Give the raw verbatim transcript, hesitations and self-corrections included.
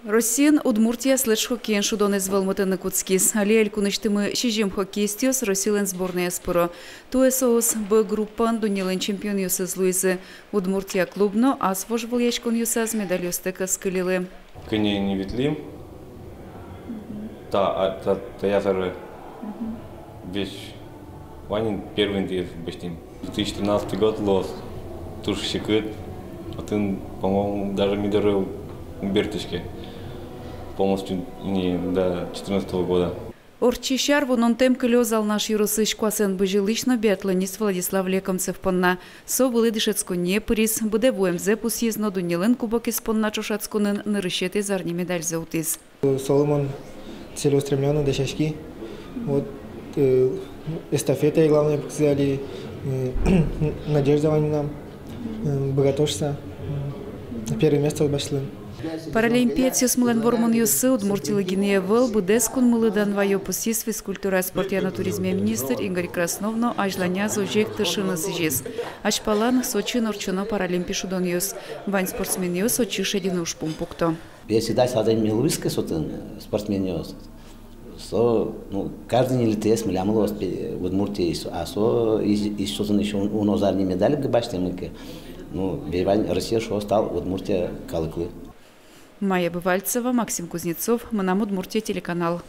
Россиын Удмуртия следж-хоккеен шудонэз вӧлмытыны кутскиз. Али элькунысьтымы сизьым хоккеистъёс Россилэн сборнояз пыро. Туэ соос Б группаын дуннелэн чемпионъёсыз луизы. Удмуртия клуб но ас вожвылъяськонъёсаз медальёстэк ӧз кылилы. Кӧня ини ветлӥм, та, а, та, таяз аре весь ваньын первый интыез басьтӥм. Две тысячи тринадцатый год луоз, туж секыт. Отын, по-моему, даже ми доры ум бертӥське полностью, не, до четырнадцатого года. Ортчись ар вунонтэм кылёз Алнаш ёросысь куасэн бызьылӥсь но биатлонист Владислав Лекомцев понна. Со вылӥ дышетсконние пыриз, быдэ вуэмзэ пусйиз но дуннелэн кубокез понна ӵошатсконын нырысетӥ зарни медальзэ утӥз. Соломон целеустремлённый, дасяськи. Вот, э, эстафетае, главное, пуксэ али, э, надежда вань мынам, э, быгатоз шуса, э, первое место басьтылыны. Паралимпиецъёсмылэн вормонъёссы Удмуртилы гинэ ӧвӧл, быдэс кунмылы дан ваё, пусйиз физкультура, спортъя но туризмъя министр Игорь Краснов но азьланяз озьы ик тыршыны сӥзиз. Азьпалан Сочиын ортчоно Паралимпи шудонъёс. Вань спортсменъёс отчы шедьыны ужпум пукто. Если дась адями луиз ке, со отын, э, спортсменъёс, со, ну, каждый ньылетӥез милям луоз, пе-, Удмуртиысь, а со из-, из-, со отын ещё ун-, уно зарни медаль ке басьтэмын ке, ну, вань Россия шуоз тау Удмуртия калыклы. Майя Бывальцева, Максим Кузнецов, «Мынам Удмуртие» телеканал.